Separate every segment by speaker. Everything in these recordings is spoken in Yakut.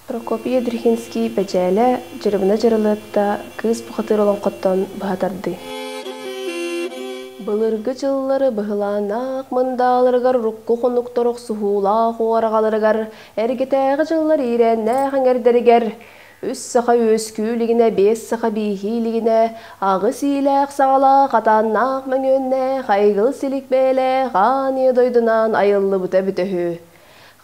Speaker 1: Прокопий Ядрихинский Бэдьээлэ Дьырыбына Дьырылыатта Кыыс бухатыыр олоҥхоттон быһа тардыы. Былыргы дьыллары быһылааннаах мындааларыгар урукку хонуктар охсуһуулаах уораҕаларыгар эргэтээҕи дьыллар иирээннээх эҥэрдэригэр үс саха үөскүү илигинэ, биэс саха бииһии илигинэ, аҕыс иилээх саҕалаах, атааннаах мөҥүөннээх, айгыл силик бэйэлээх аан ийэ дойдунаан айыллыбыта эбитэ үһү.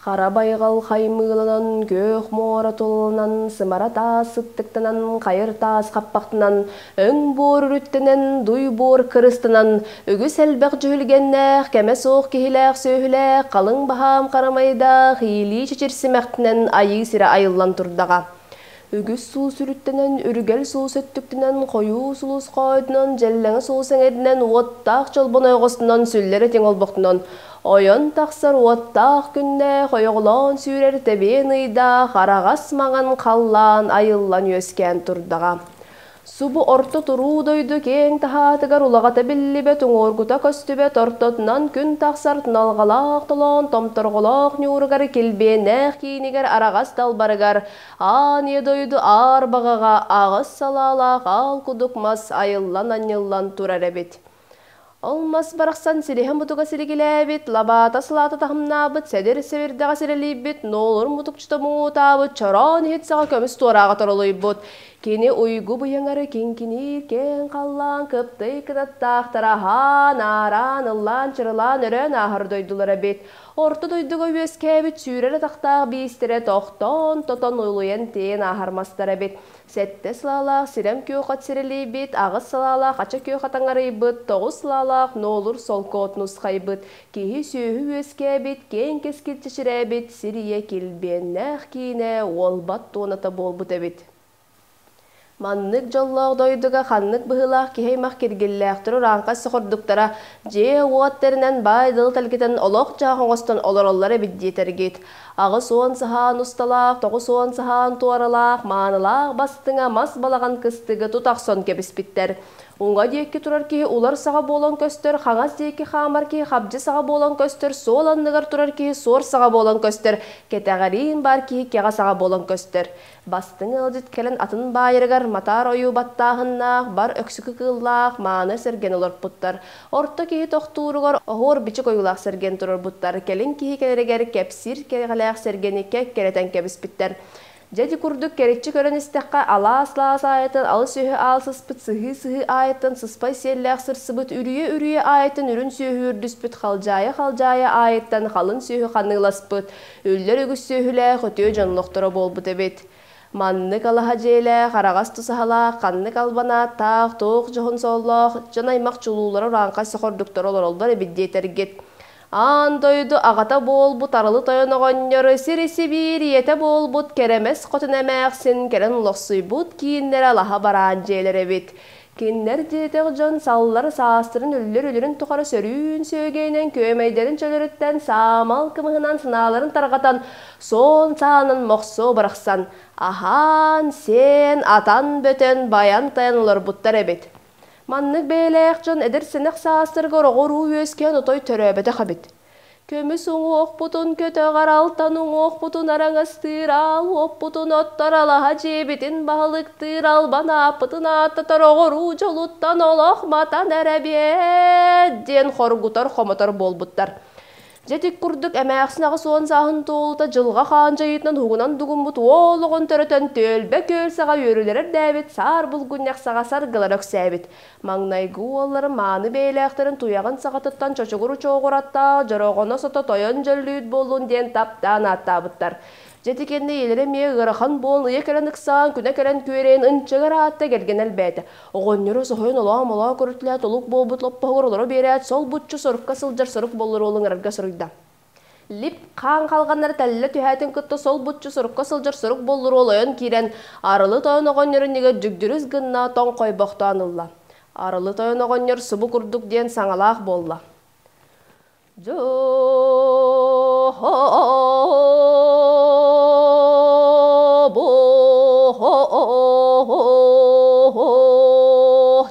Speaker 1: Хара байҕал хаймыыланан, күөх муора тулаланан, сымара таас сыттыктанан, хайыр таас хаппахтанан, өҥ буор үрүттэнэн, дуй буор кырыстанан, үгүс элбэх дьүһүлгэннээх, кэмэ суох киһилээх сүөһүлээх, халыҥ баһаам харамайдаах, иилии чэчир симэхтэнэн айыы сирэ айыллан турдаҕа. Үгүс суус үрүттэнэн, үргэл суус өттүктэнэн, хойуу сулус хоойдунан, дьэллэҥэ суус эҥэринэн, уоттаах чолбон ойоҕосунан, сүллэр этиҥ олбохтунан, ойон тахсар уоттаах күннээх, ойоҕолоон сүүрэр тэбиэн ыйдаах, араҕас маҥан халлаан айыллан үөскээн турдаҕа. Субу орто туруу дойду киэҥ таһаатыгар улаҕата биллибэт, уҥуоргута көстүбэт, ортотунан күн тахсар туналҕалаах толоон томторҕолоох ньууругар килбиэннээх киинигэр араҕас далбарыгар аан ийэ дойду аар баҕаҕа аҕыс салаалаах аал кудук мас айыллан анньыллан турар эбит. Ол мас барахсан силиһэ мутуга силигилээбит, лабаата сылаата таһымнаабыт, сэдир сэбирдэҕэ сирэлийбит, нуолур мутукчута муҥутаабыт, чороон иһит саҕа көмүс туорааҕа торолуйбут. Кини уйгу быйаҥары киҥкиниир киэҥ халлаан кыптый кынаттаахтара аһаан, аараан, ыллаан, чырылаан өрөөн ааһар дойдулара эбит. Орто дойдуга үөскээбит сүүрэр атахтаах биистэрэ тохтоон, тотон улуйан тиэйэн ааһар мастара эбит. Сэттэ сылаалаах сирэм күөх от сирилийбит, аҕыс сылаалаах ача күөх атаҥарыйбыт, тоҕус сылаалаах нуолур солко от нусхайбыт, киһи-сүөһү үөскээбит, киэҥ кэскил чэчирээбит, сир ийэ килбиэннээх киинэ уолбат туоната буолбут эбит. Маннык дьоллоох дойдуга ханнык быһыылаах киһи аймах киргиллээхтэр урааҥхай сохордуктара дьиэ-уот тэринэн баай-дал тэлгэтэн олох-дьаһах оҥостон олороллор эбит диэтэргит. 80 саһаан усталаах, 90 саһаан туоралаах, маанылаах бастыҥа мас балаҕан кыстыгы тута охсон кэбиспиттэр. Уҥа диэки турар киһи улар саҕа буолан көстөр, хаҥас диэки хаамар киһи хабдьы саҕа буолан көстөр, суол анныгар турар киһи суор саҕа буолан көстөр, кэтэҕэриин баар киһи кэҕэ саҕа буолан көстөр. Бастыҥ ыалдьыт кэлэн атын баайарыгар матаар ойуу баттааһыннаах, бар өксүкү кыыллаах мааны сэргэни олорпуттар. Орто киһи тохтууругар оһуор-бичик ойуулаах сэргэни туруорбуттар, кэлин киһи кэлэригэр кэпсиир кэҕэлээх сэргэни кэккэлэтэн кэбиспиттэр. Дьэ ити курдук кэриччи көрөн истэххэ, алаас-лаас аайыттан алыс сүөһү аалсыспыт, сыһыы-сыһыы аайыттан сыспай сиэллээх сырсыбыт, үрүйэ-үрүйэ аайыттан үрүн сүөһү үрдүспүт, халдьаайы-халдьаайы аайыттан халыҥ сүөһү ханыыласпыт, үллэр үгүс сүөһүлээх үтүө дьоннохторо буолбут эбит. Маннык алаһа дьиэлээх, араҕас тусаһалаах, ханнык албан ааттаах, туох дьоһун соллоох, дьон аймах чулуулара урааҥхай сохордуктар олороллор эбит диэтэргит. Аан дойду аҕата буолбут Арылы Тойон оҕонньор, сири-сибиир ийэтэ буолбут Кэрэмэс Хотун эмээхсин кэлэн олохсуйбут кииннэрэ алаһа бараан дьиэлэр эбит. Кинилэр диэтэх дьон саллар саастарын үллэр үлүрүн тухары сөрүүн сүөгэйинэн күөмэйдэрин чөлөрүттэн саамал кымыһынан санааларын тарҕатан, суон саанан мохсуо бырахсан, аһаан-сиэн, атан-бөтөн, байан-тайан олорбуттар эбит. Маннык бэйэлээх дьон эдэр-сэнэх саастарыгар оҕо-уруу үөскээн отой төрөөбөтөх эбит. Көмүс уҥуохпутун көтөҕөр, алтан уҥуохпутун араҥастыыр, аал уоппутун оттор, алаһа дьиэбитин баһылыктыыр, албан ааппытын ааттатар оҕоруу дьолуттан олох матан эрэ биэт диэн хоргутар-хомотор буолбуттар. Дьэ ити курдук эмээхсин 80 сааһын туолута дьылҕа хаан дьайыытынан уһугунан дугуммут уол оҕон төрөтөн түөлбэ күөл саҕа үөрүүлэрэ үрдээбит, саар булгунньах саҕа саргылара үксээбит. Маҥнайгы уолларын мааны бэйэлээхтэрин туйаҕын саҕатыттан чочугур учуоҕураттаах дьороҕоно сото тойон дьөллүүт буоллун диэн таптаан ааттаабыттар. Дьэ ити кэннэ ийэлэрэ эмиэ ыарахан буолан ыйа кэлэн ыксаан, күнэ кэлэн күөрэйэн ынчыгар аатта кэргэнэ элбээтэ. Оҕонньоро соһуйан олоо-молоо көрүтүлээт олук буолбут лоппоһугар олоро биэрээт сол-буччу сорукка сылдьар сорук боллур уол ыҥырарга соруйда. Лип хаан халҕаннара тэллэ түһээтин кытта сол-буччу сорукка сылдьар сорук боллур уол ойон киирэн, арылы тойон оҕонньор иннигэр дьүгдүрүс гынна тоҥхойбохтоон ылла. Арылы тойон оҕонньор субу курдук диэн саҥалаах буолла. Дьоһо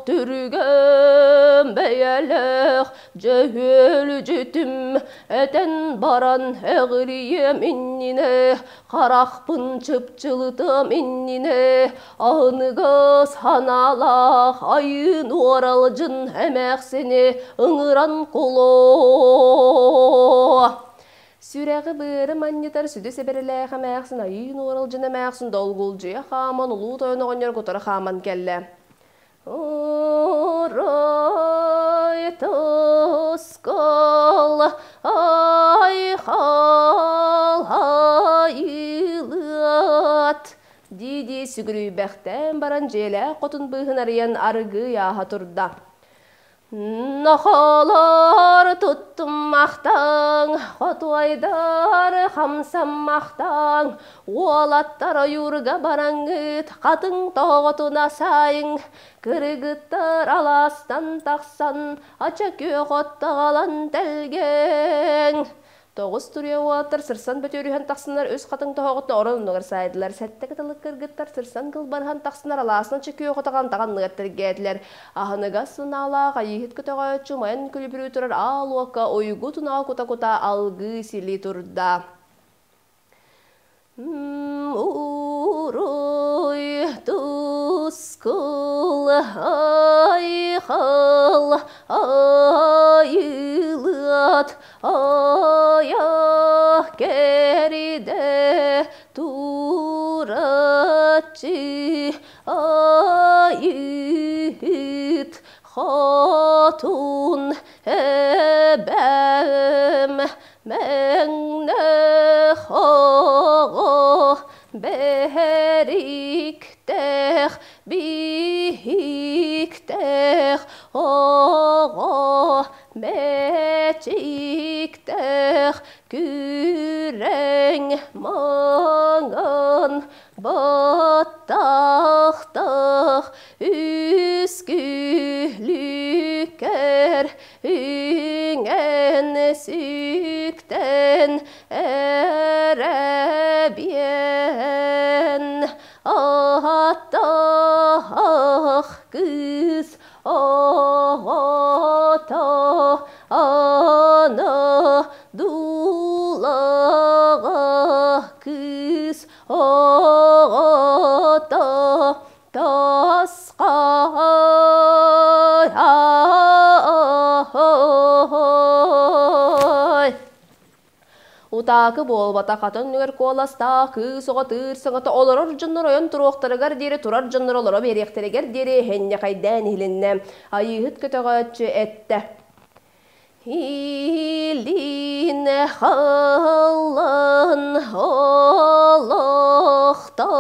Speaker 1: түргэн бэйэлээх дьөһүөлдьүтүм. Этэн баран эҕирийиэм иннинэ, харахпын чыпчылытыам иннинэ, аһыныгас санаалаах айыын уоралдьын эмээхсини ыҥыран кулоо. Сүрэҕи-быары манньытар сүдү сэбэрэлээх эмээхсин айыын уоралдьын эмээхсин долгулдьуйа хааман улуу тойон оҕонньор утары хааман кэллэ. Урай тускул айхал айылыат дии-дии сүгүрүйбэхтээн баран дьиэлээх хотун быыһын арыйан арыгы ааһа турда. Нохолор туттуммахтаҥ, хотуойдар хамсаммахтаҥ, уолаттар ойуурга бараҥҥыт, хатыҥ тоҕотуна саайыҥ, кыргыттар алаастан тахсан, ача күөх оттоҕолон тэлгэҥ. Тоҕус туруйа уолаттар сырсан бөтүөрүһэн тахсаннар үс хатыҥ тоһоҕотун орон оннугар саайдылар. Сэттэ кыталык кыргыттар сырсан кылбарыһан тахсаннар алаасынан чөкүө хотоҕон таҕанныгар тиргээтилэр. Аһыныгас санаалаах айыыһыт көтөҕөөччү умайан күлүбүрүү турар аал уокка уйгу тунаа кута-кута алгыы силии турда. Уруй тускул айхал айылыат айах кэридэ тураччы айыт хотун эбэм Мэҥнэх оҕо бэһэриктээх, биһиктээх оҕо мээчиктээх күрэҥ маҥан баттахтаах үскүлүкэр Үҥэн сүктэн эрэбиэн ааттаах кыыс оҕото аны дуулаҕа кыыс оҕото Тасқай Утаакы буолбатах атын нүгэр куоластаах кыыс оҕо тыыр саҥата олорор дьоннор ойон туруохтарыгар диэри турар дьоннор олоро биэриэхтэригэр диэри эһэнньэхэйдээн иһилиннэ. Айыыһыт көтөҕөөччү эттэ. Илин халлан олохтоҕо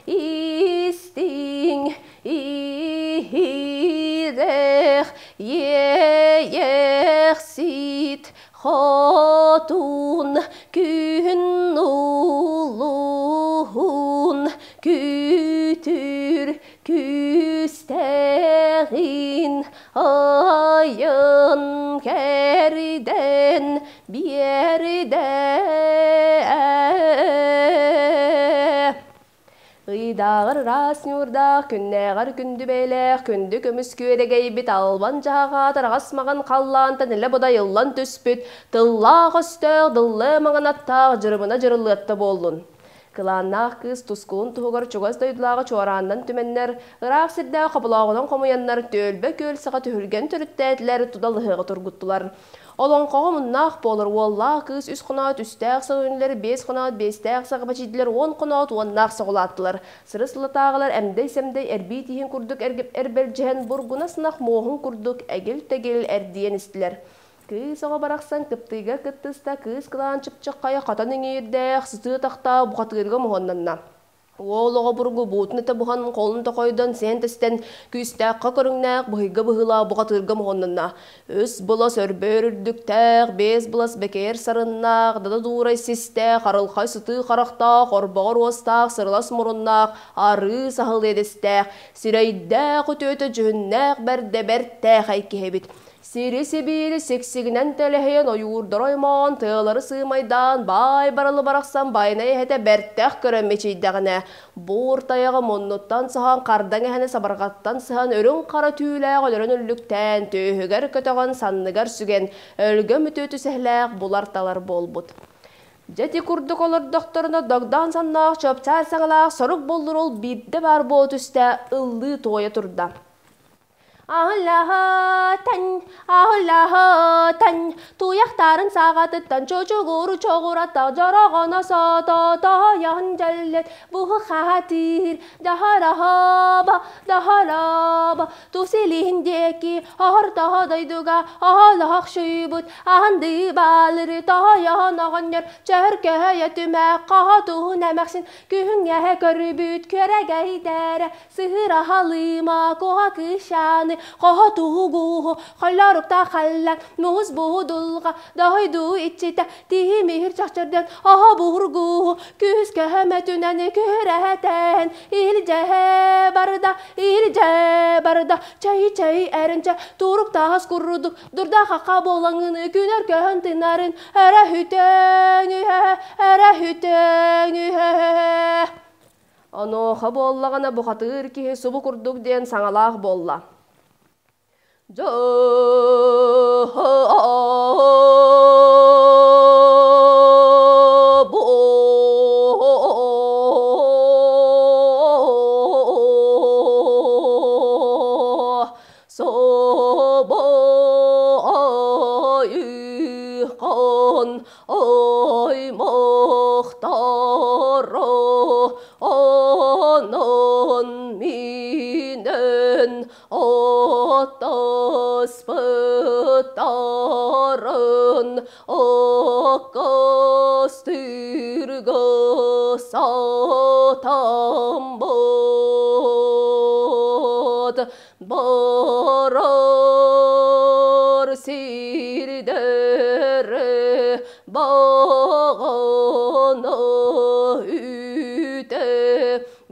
Speaker 1: истиҥ иһирэх иэйэхсит хотун күн улуһун күтүр Күүстээҕин айын кэрдэн биэрдэ. Ыйдааҕар ыраас ньуурдаах, күннээҕэр күндү бэйэлээх, күндү көмүс күөрэгэйбит албан дьаһаҕаат араҕас маҕан халлаантан илэ бодайыллан түспүт, тыллаах өстөөх, дыллыы маҥан аттаах дьырыбына дьырылыатта буоллун. Кылааннаах кыыс тускулун туһугар чугас дойдулааҕы чуораанынан түмэннэр, ыраах сирдээх хоболооҕунан хомуйаннар, түөлбэ күөл саҕа түһүлгэн төрүттээтилэр, тудалыһыаҕы тургуттулар. Олоҥхоҕо муннаах буолар уоллаах кыыс үс хоноот үстээх саҕа биэс хоноот биэстээх саҕа бачыйдылар, уон хоноот уоннаах соҕулааттылар. Сырыс-сылатааҕылар эмдэй-сэмдэй эрбии тииһин курдук эрбэлдьиһэн, бургуна сынах муоһун курдук эгил-тэгил эрдийэн истилэр. Кыыс оҕо барахсан кыптыыга кыттыста, кыыс кылаан чыпчаххайа хатан иҥиирдээх, сытыы атахтаах бухатыырга моһуоннанна. Уол оҕо бургу буутун этэ буһан, холун тохойдон, сиэн тэстэн, күүстээххэ көрүҥнээх, быһыйга быһыылаах бухатыырга моһуоннанна. Үс былас өрбөр үрдүктээх, биэс былас бэкээр сарыннаах, дада дуурай систээх, арылхай сытыы харахтаах, орбоҕор уостаах, сырылас муруннаах, арыы саһыл иэдэстээх, сирэйдээх үтүөтэ дьүһүннээх бэрдэ бэртээхэй киһи эбит. Сири-сибиири сиксигинэн тэлэһийэн ойуурдары оймоон, тыалары сыымайдаан, баай барылы барахсан байанай эһэтэ бэртэх көрөн мичийдэҕинэ, буур тайаҕы муннуттан саһан, хардаҥ эһэни сабарҕаттан сыһан, үрүҥ хара түүлээх өлөрөн үллүктээн, түөһүгэр көтөҕөн, санныгар сүгэн, өлгөм үтүө түсэһлээх булар-талар буолбут. Дьэ ити курдук олордохторуна догдоон саннаах, чуопчаар саҥалаах сорук боллурул биирдэ баар буола түстэ, ыллыы туойа турда. Аһыллаһытан, аһыллаһытан, туйахтарын саҕатыттан чочугуру чоҕурата дьороҕоно сото тоһойон дьэллэт буһу-хаһатыыр дьаһараһаба, дьаһараба, тусилиһин диэки оһор-тоһо дойдуга оһолоһох шуйбут аһындыы баалыры тоһойоһон оҕонньор чөһөр-көһөйө түмэх хоһо туһун эмэхсин күһүҥҥэһэ көрүбүт күөрэгэйдэрэ сыһыраһалыыма куһа кыышааны хоһо туһугууһу холлорукта халлан муһус буһудулга дойду иччитэ тиһимиһир чахчырдан оһо буһургууһу күһүс көһөмөтүнэн күһүрэһэтэн илдьэһэ барда илдьэ барда чэй-чэй эринчэ турук таас курдук дурда хаха буолаҥыны күнэр көһөн тынарын эрэ хүтөҥ үһэ эрэ хүтөҥ үһэ. Онуоха буоллаҕына бухатыыр киһи субу курдук диэн саҥалаах буолла. Собойхон аймахтара онон минэн аттаспыттарын аккастырга сатаммат барар сирдere бағана үтэ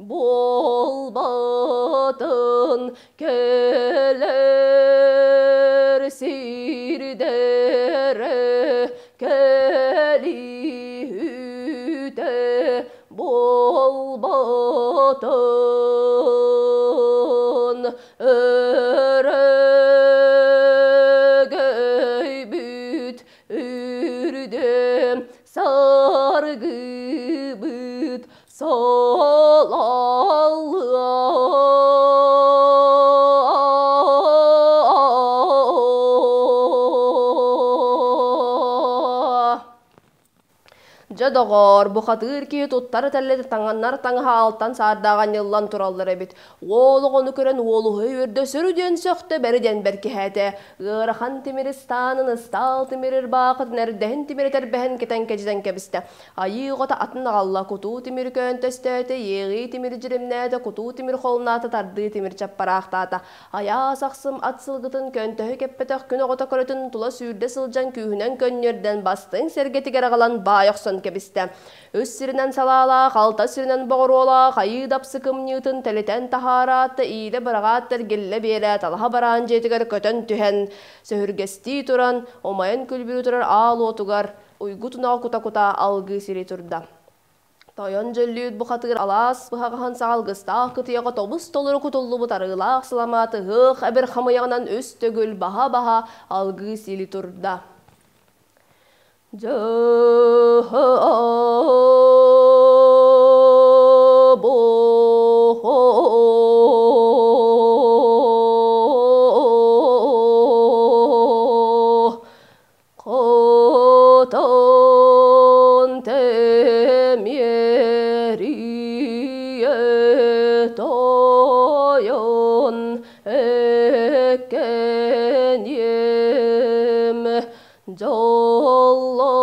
Speaker 1: буолбатын кэлэр сирдere кэли үтэ буолбатын өрөгөйбүт үрдүм саргыбыт салалла. Дьэ, доҕоор, бухатыыр киһи туттар тэллэтэ таҥаннар таҥаһа алтан саардааҕа анньыллан тураллар эбит. Уол оҕону көрөн уолуһа үөрдэ, сөрү диэн сөхтө, бэри диэн бэркиһээтэ. Ыарахан тимир ыстаанын, ыстаал тимир ырбаахытын, эрдэһин тимир этэрбэһин кэтэн кэдьитэн кэбистэ. Айыы оҕото атын аҕалла, кутуу тимир көөнтөстөөтө, иэҕии тимир дьиримнээтэ, кутуу тимир холунаата, тардыы тимир чаппараахтаата. Айаас ахсым ат сылгытын көнтөһү кэппэтэх күн оҕото көрөтүн тула сүүрдэ сылдьан күүһүнэн көнньүөрдэн бастыҥ сэргэтигэр аҕалан баай охсон кэбистэ. Үс сиринэн салаалаах, алта сиринэн боҕуруолаах айыы дапсы кымньыытын тэлитэн таһаараат, иилэ быраҕаат эргиллэ биэрээт, алаһа бараан дьиэтигэр көтөн түһэн, сөһүргэстии туран, умайан күлбүрүү турар аал уотугар уйгу тунаҕы кута-кута алгыы сири турда. Тойон дьөллүүт бухатыыр алаас быһаҕаһын саҕалгыстаах кытыйаҕа тобус толору кутуллубут арыылаах саламаат ыһыах эбир хамыйаҕынан үс төгүл баһа-баһа алгыы сили турда. Хотон тэмиэрие тойон эккэниэм дьоллоох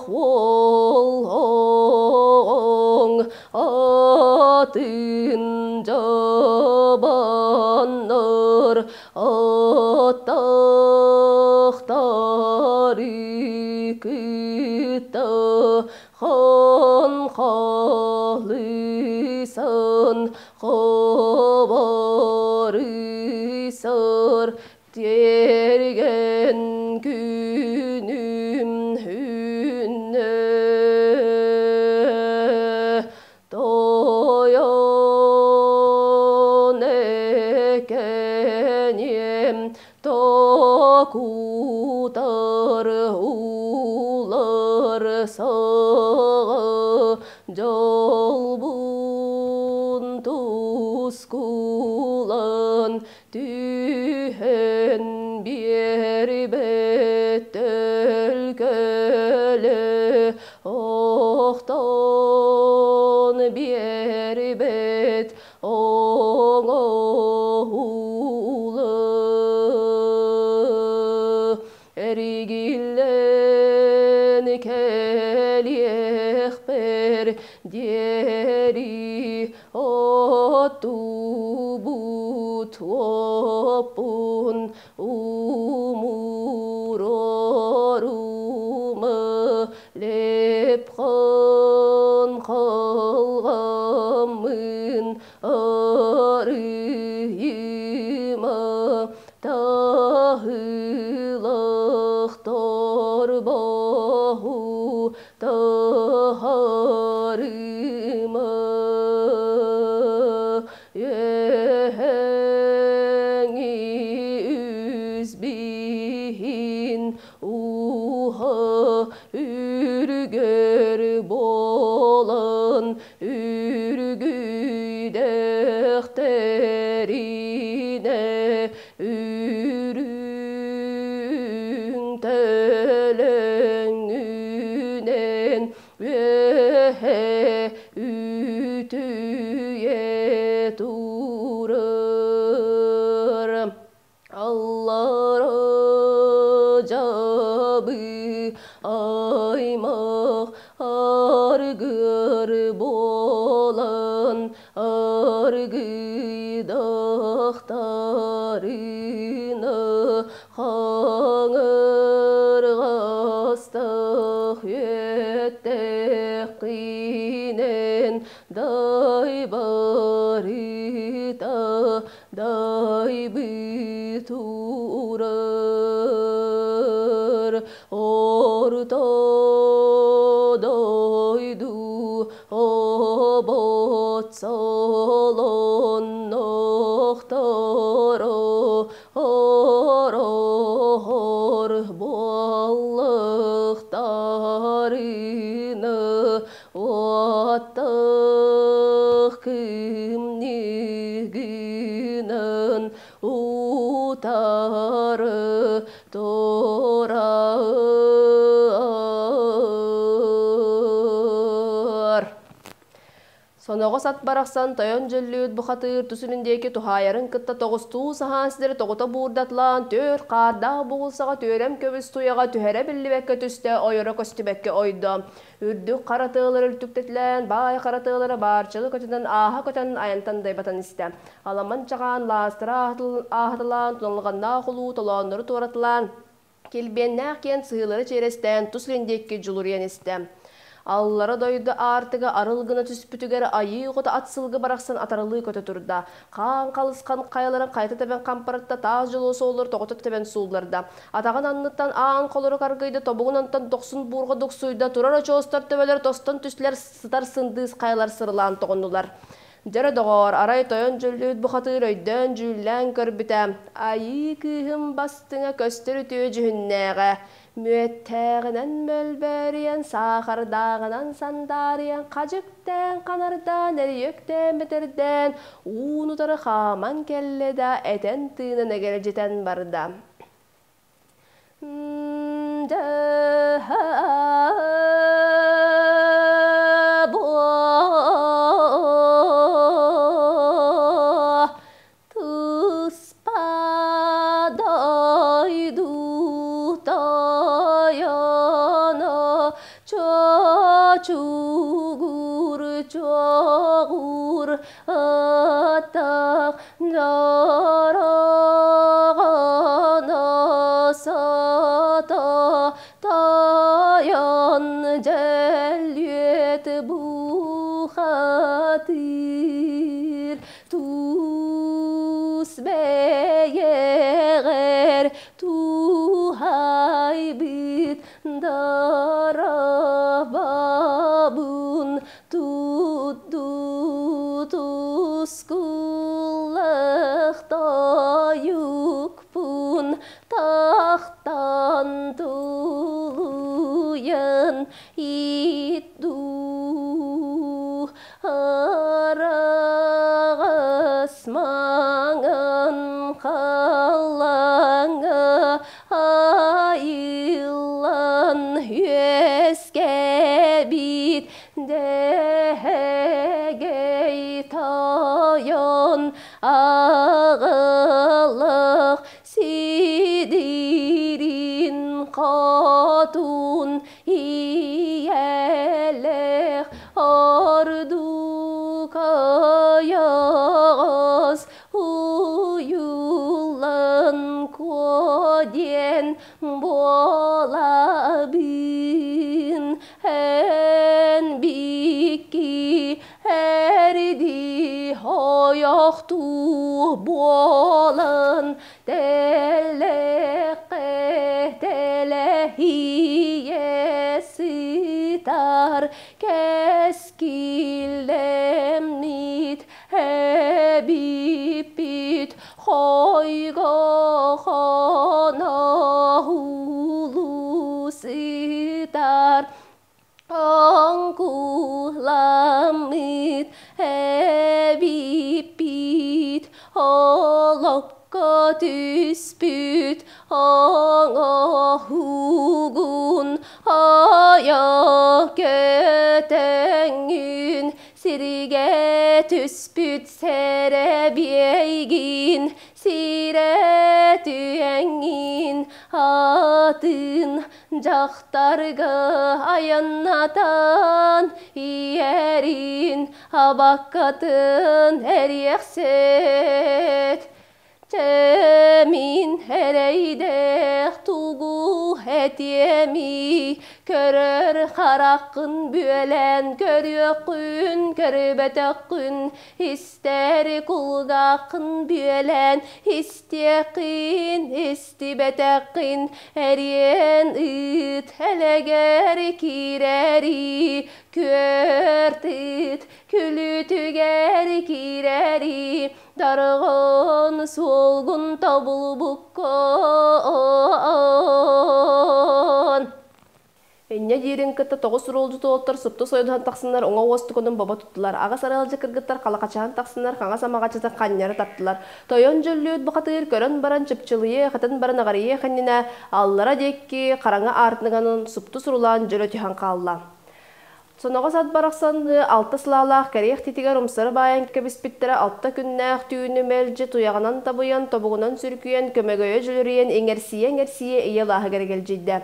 Speaker 1: уолоҥ атын дьабаннар аттахтары кытта хон халысан хабарысар Тиэргэн күнүм үннө Тойон экением Токутар улар саҕа Дьолбун тускулан түһэн биэрбэт төлкөлө охтон биэрбэт оҥоһуулы эригиллэн кэлиэхпэр диэри оттубут уоппун умуруорума лепхан халҕаммын арыйыма таһылах торбоһу таһарыма үөһэҥи үс биһин ууһа үргэр буолан үргүйдэхтэринэ үрүҥ төлөҥүнэн үөһэ үтүйэ турар. Аллара дьабы аймах аргыр буолан аргыйдахтарына хаҥырҕастах үөттэххинэн дайбарыта дайбы турар орто дойду обот солоннохторо орохор буоллахтарына уоттах кымньыгынан утары турар. Соноҕос ат барахсан тойон дьөллүүт бухатыыр тусүнүн диэки туһаайарын кытта тоҕустуу саһаан сидэри тоҕута буурдатлаан түөр хаардаах бугулсаҕа түөрэм көбүс туйаҕа түһэрэ биллибэккэ түстэ, ойоро көстүбэккэ ойдо. Үрдүк хара тыалары үлтүктэтилээн, баай хара тыалара баарчалы көтүтэн ааһа көтөн айантан дайбатан истэ. Аламан чаҕаан лаастара ааһатылаан, туналҕаннаах улуу толооннору туоратылаан, килбиэннээх киэн сыһыылары чиэрэстээн тус илин диэки дьулуруйан истэ. Аллара дойду аартыга арыл гына түспүтүгэр айыы оҕото ат сылгы барахсан атаралыы көтө турда. Хаан халысхан хайаларын хайта тэбэн хампарытта, таас дьолуо суоллар тоҕото тэбэн суулларда. Атаҕын анныттан аан холорук аргыйда, тобугун онтон дохсун буурҕа дуксуйда, турар очуостар төбөлөр тостон түстүлэр, сытар сындыыс хайалар сырылаан тоҕуннулар. Дьэрэ доҕоор, арай тойон дьөллүүт бухатыыр өйдөөн-дьүүллээн көрбүтэ, айыы кыыһым бастыҥа көстөр үтүө дьүһүннээҕэ, мүөттээҕинэн мөлбөөрүйэн, саахардааҕынан сандаарыйан, хадьыктээн ханардаан, эрийэктээн бэтэрдээн, уун утары хааман кэллэ да, этэн-тыынан эгэлдьитэн барда. Туспа дойду тойоно чочугур чоҕур ытык дьороҕоно сото тойон дьөллүөт бухатыыр тус Тус бэйэҕэр туһайбыт дарабабын тутду тускуллах тойукпун тахтан тулуйан итду араҕас маҥан халлааҥҥа айыллан үөскэбит дэһэгэй тойон аҕалах сидирин хотун ийэлэх ордук ойоҕос уйуллан куо диэн буолабын эн бикки эрди ойохтуу буолан тэлэххэ тэлэһийэ сытар кэскиллэммит эбиппит хойго хоноһулу сытар оҥкуламмыт эбиппит олоххо түспүт оҥоһугун ойо көтөҥҥүн сиргэ түспүт сэрэбиэйгин сирэ түһэҥҥин атын дьахтарга айаннатан иэрин абаккатын эриэхсит Чэ, мин эрэйдээх тугу этиэмий, көрөр хараххын бүөлээн көрүөххүн, көрбөтөххүн, истэр кулгааххын бүөлээн истиэххин, истибэтэххин, эриэн ыыт элэгэр киирэри, күөрт ыыт күлүүтүгэр киирэри, дарҕын суолгун тобулбуккун. Инньэ диирин кытта тоҕус уруулдьут уолаттар супту сойдуһан тахсаннар уҥа уостукунун бобо туттулар. Аҕыс арыалдьы кыргыттар халахачаһан тахсаннар хаҥас амаҕачытын ханньары тартылар. Тойон дьөллүүт бухатыыр көрөн баран чыпчылыйыах, ытын баран аҕарыйыах иннинэ аллара диэки хараҥа аартыганын супту сурулаан дьөлө түһэн хаалла. Соноҕос ат барахсан алта сылаалаах кэриэх титигэр умсары баайан кэбиспиттэрэ алта күннээх түүнү мэлдьи туйаҕынан табыйан, тобугунан сүркүйэн, көмөгөйө дьүлүрүйэн, иҥэрсийэ-иҥэрсийэ ийэ лааһыгар эгэлдьийдэ.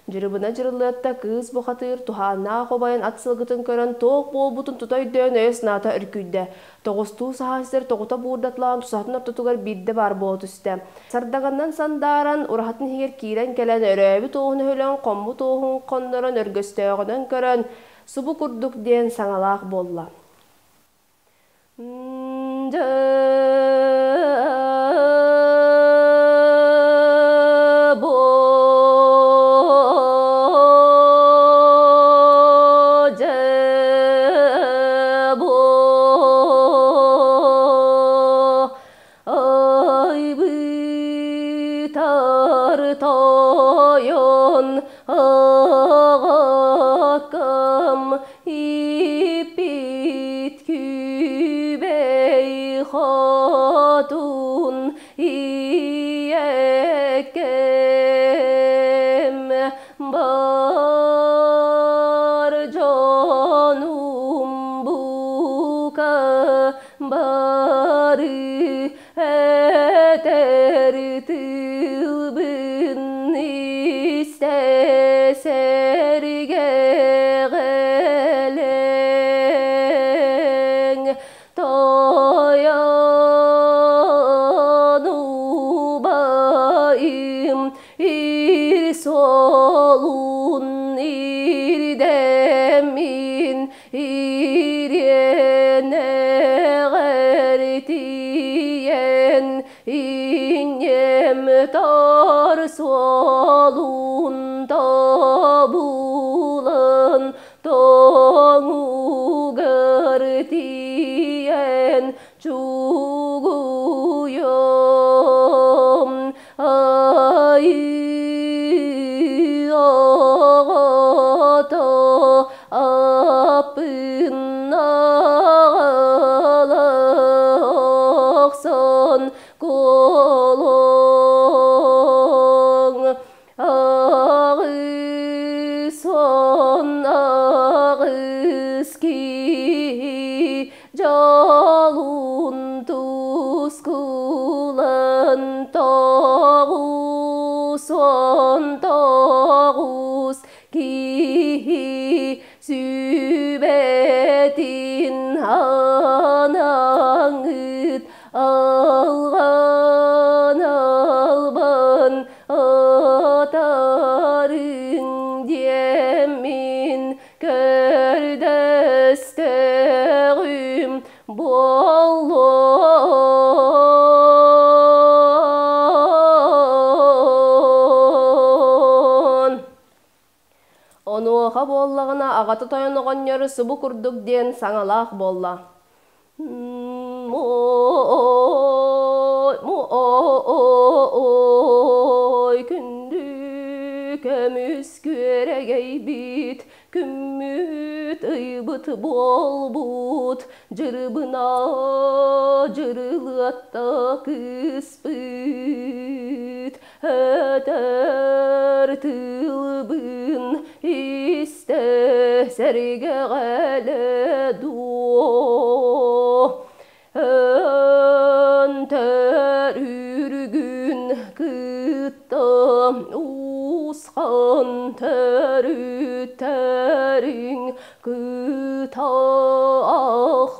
Speaker 1: Дьырыбына дьырылыатта кыыс бухатыыр туһааннаах убайын ат сылгытын көрөн туох буолбутун тута өйдөөн өйө-санаата өркүйдэ. Тоҕустуу саһа сир тоҕута буурдатлаан тусаһатын ортотугар биирдэ баар буола түстэ. Сардаганнан сандааран, ураһатын иһигэр киирэн кэлэн, өрөөбүт уоһун өһүлэн, хоммут уоһун хоннорон, өргөстөөҕүнэн көрөн, субу курдук диэн саҥалаах буолла. Айбытар тойон аҕаккам иппит күбэй хотун ийэкэм бар дьонум бука бары этэр тылбын истэ сэргэҕэлэҥ тойон убайым ир суолун ирдэммин ириэнэҕэр тиийэн тиийэн чугуйуом айыы оҕото аппын аҕала охсон куолуҥ аҕыс он аҕыс киһи дьолун тускулан 99 киһи сүбэтин анаҥыт алҕан албан атарыҥ диэммин көрдөстөҕүм буоллун. Онуоха буоллаҕына аҕата тойон оҕонньор субу курдук диэн саҥалаах буолла. Ой, күндү көмүс күөрэгэйбит, күммүт ыйбыт буолбут, дьырыбына дьырылыатта кыыспыт, өтөр тылбын истэ сэргэҕэлэ дуо. Өнтөр үргүн кытта уусхан төрүттэриҥ кытаах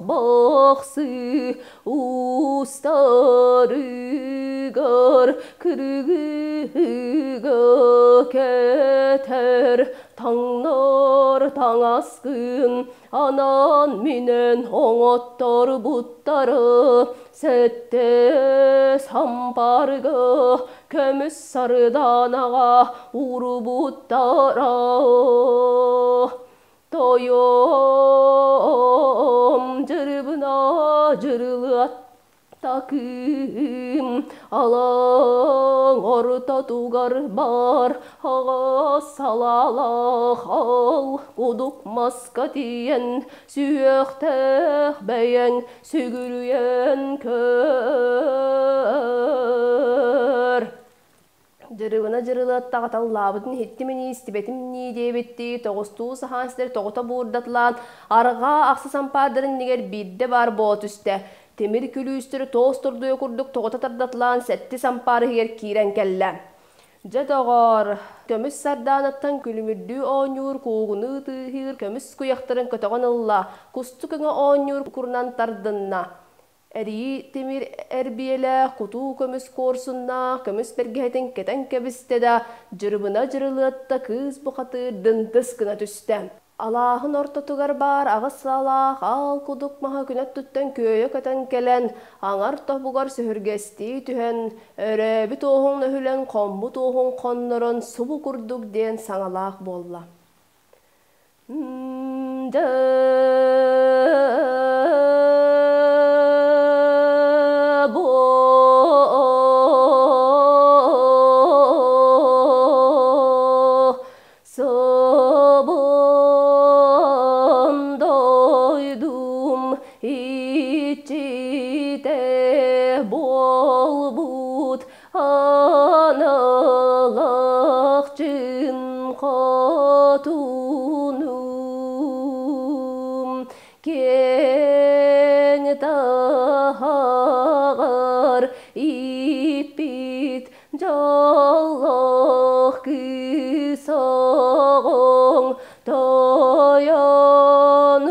Speaker 1: бахсы устарыгар кыргыһыга кэтэр таҥнар таҥаскын анаан минэн оҥотторбуттары сэттэ сампарга көмүс сарданаҕа уурбуттара тойом дьырыбына дьырылыат такым алаҥ ортотугар бар аҕас салаалаах ал кудук маска тиийэн сүһүөхтээх бэйэҥ сүгүрүйэн көр. Дьырыбына дьырылыаттаҕа таллаабытын иһиттим ини, истибэтим ини диэбиттии, тоҕустуу саһаан ситэр тоҕута буурдатылаан, арҕаа ахсыс ампаардарын иннигэр биирдэ баар буола түстэ. Тимир күлүүстэри туос тордуйа курдук тоҕута тардатылаан сэттис ампаар иһигэр киирэн кэллэ. Дьэ доҕоор, көмүс сардаанаттан күлүмүрдүү оонньуур, куугунуу тыаһыыр көмүс куйахтарын көтөҕөн ылла, кустук өҥө оонньуур курунан тардынна. Эрии тимир эрбиэлээх, кутуу көмүс куорсуннаах көмүс бэргэһэтин кэтэн кэбистэ да, дьырыбына дьырылыатта кыыс бухатыыр дындыс гына түстэ. Алааһын ортотугар баар аҕыс саалаах аал кудук маһа күн өттүттэн күөйэ көтөн кэлэн, аҥар тобугар сөһүргэстии түһэн, өрөөбүт уоһун өһүлэн, хоммут уоһун хоннорон субу курдук диэн саҥалаах буолла. Собон дойдум иччитэ буолбут аналахчын хотунум киэҥ таһаҕар ииппит дьоллоох кыыс оҕоҥ тойон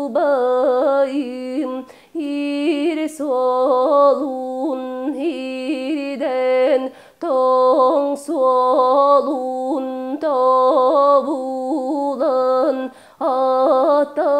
Speaker 1: убайым ир суолун ирдэн тоҥ суолун тобулан атахтары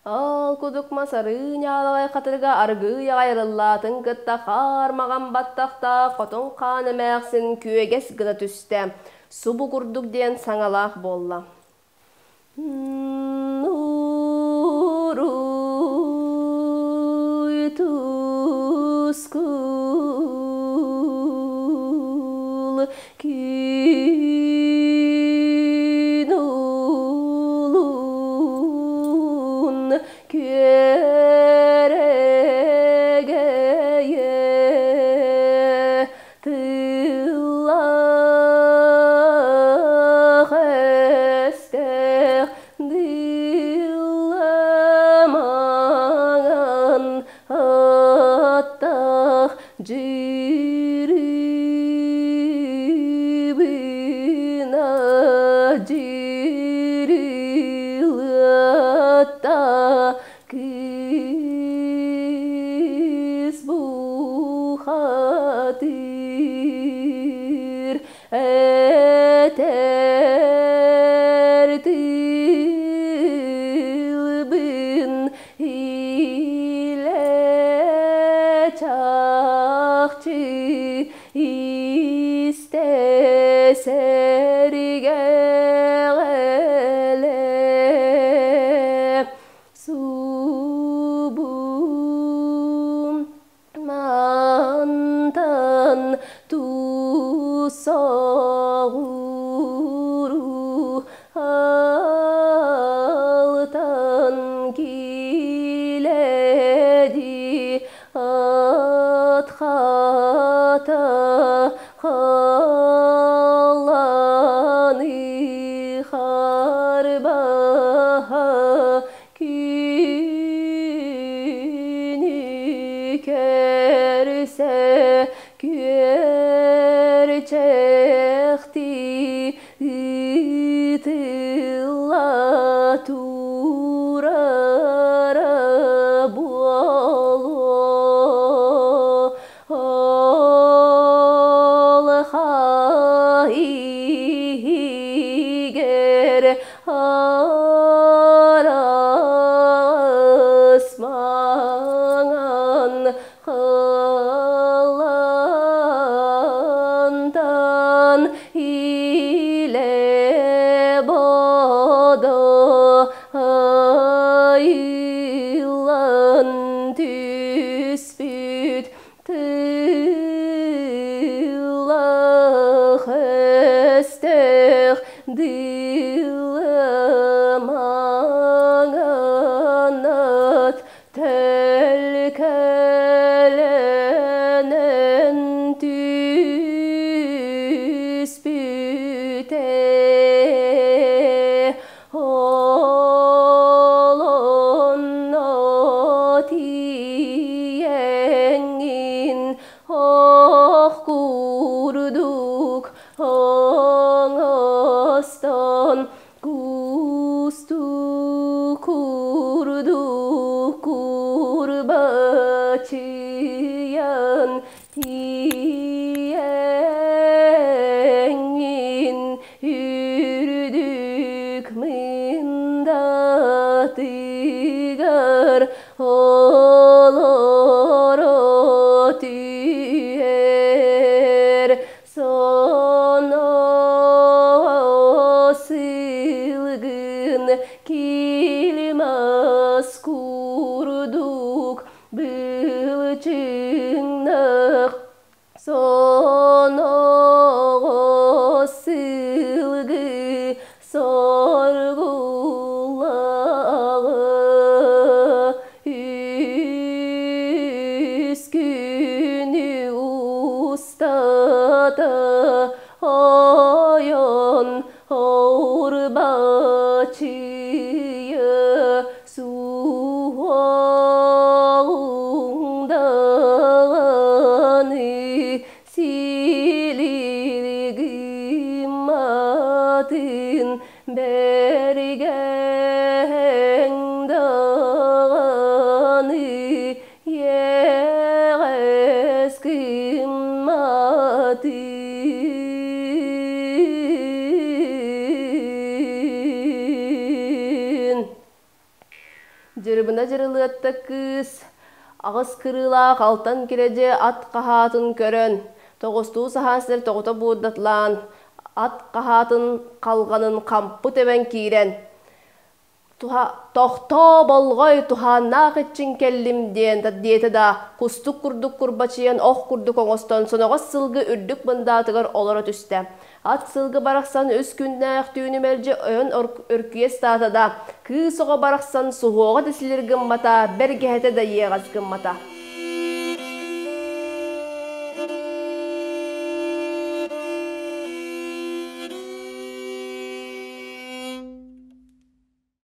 Speaker 1: Ол кудук мас арыы ньаалаҕай хатырыга аргыый аҕай арыллаатын кытта хаар маҕан баттахтаах хотун хаан эмээхсин күөгэс гына түстэ, субу курдук диэн саҥалаах буолла. Уруй тускул күн улун күөрэгэйэ тыллаах өстөөх дылламаҥан аттах дьырыбына дьырылыатта кыыс бухатыыр этэр тылбын илэ чахчы истэ сэргэҕэлээ субу мантан тусоҕуру алтан килэди ат хата халланы харбаһа күнү көрсө күөрчэхти ытылла турара буолуо ол иһигэр араас маҥан халлаантан илэ бодо айыллан түспүт тыллаах өстөөх дылымаҥанат төлкөлөнөн түспүтэ ол онно тиийэҥҥин ох курдук оҥостон кустук курдук курбачыйан тиийэҥҥин үрдүк мындатыгар олоро түһэр соно сылгын килмас курдук былчыҥнах соноҕо сылгы соргулаҕы үс күнү устата ойон орбачыйа суоҕуҥда Дьырыбына Дьырылыатта кыыс аҕыс кырыылаах алтан кирэдьи ат хаһаатын көрөн, тоҕустуу саһаан сир тоҕута буурдатлаан, ат хаһаатын халҕанын хампы тэбэн киирэн, Тохтоо, болҕой, туһааннаах иччиҥ кэллим диэн диэтэ да, кустук курдук курбачыйан, ох курдук оҥостон, соноҕос сылгы үрдүк мындаатыгар олоро түстэ. Ат сылгы барахсан үс күннээх түүнү мэлдьи ойон өркүйэ ыстаата да, кыыс оҕо барахсан суһуоҕа да силир гыммата, бэргэһэтэ да иэҕэс гыммата.